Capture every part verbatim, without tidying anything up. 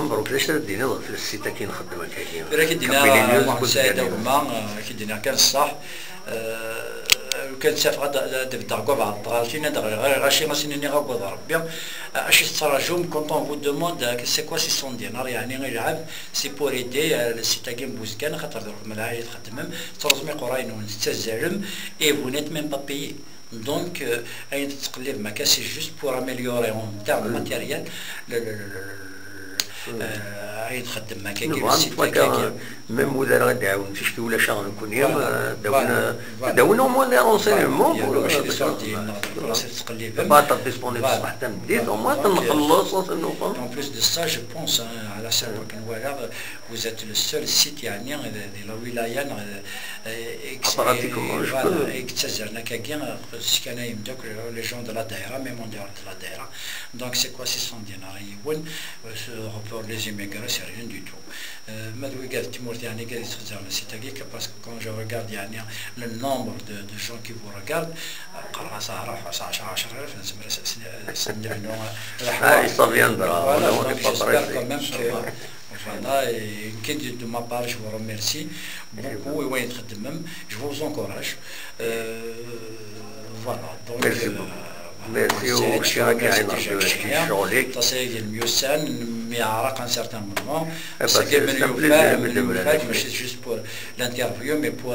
Mbruk, d acu ara d-tiniḍ ɣef le site-agi nxeddem akkagi? Tura, ak-id-yenna Muḥend Saɛid Agma, eh, ak-id-yenna kan ṣṣeḥ. Eh, lukan ttafeɣ ad, ad beddeɣ deg ubeɛḍ n tɣaltin, ad ɣriɣ ɣaci, ad sen-iniɣ agad Rebbi. Eh, acu tettraǧum, quand on vous demande, eh, c'est quoi six cents dinars, yeɛni ilɛeb, c'est pour aider, eh, le site-agi n Buzgan, axaṭer d lxedma lɛali i txeddmem, tettruẓum iqerray-nwen, tettazzalem, et vous n'êtes même pas payé. Donc, euh, ayen tettqellibem akka, c'est juste pour améliorer en termes matériels le, le, le, le, le, euh, ayen txeddem akka, le site akka, même wid ara d-iɛawnen ticki ulac-aɣ nekkni, euh, d-awen, euh, d-awen au moins des renseignements, il y a des sortes de, voilà, c'est ce que les, pas disponible, voilà, tameddit, au moins, donc, euh, en plus de ça, je pense, hein, à la seule, euh, vous êtes le seul site, yeɛni, di, di la wilaya, neɣ, eh, i yettazzalen akkagi, eh, skanayem-d akk les gens de la daïra, même en dehors de la daïra. Donc, c'est quoi six cents dinars i yiwen, euh, pour les immigrés, c'est rien du tout. Euh, ma d wigad n tmurt, yeɛni, i yettazzalen le site-agi, parce que quand je regarde, yeɛni, le nombre de, de gens qui vous regardent, euh, qqareɣ-as, ah, ruḥ, ɛecra, ɛecra alaf, nezmer ad s-, ad s-, ad s-nebnu, euh, leḥwar. Voilà, donc j'espère quand même que Voilà, et nekk de, de ma part, je vous remercie beaucoup, et oui, je vous encourage. Euh, voilà, donc, merci beaucoup. Merci, u ccɣel-agi, aṭas ay nemyussan, mi yeɛreq un certain moment. C'est un plaisir, mačči juste pour l'interview, mais pour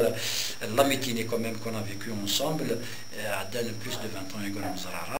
l'amitié quand même qu'on a vécu ensemble. Euh, ɛeddan plus de vingt ans, i ur neẓra ara.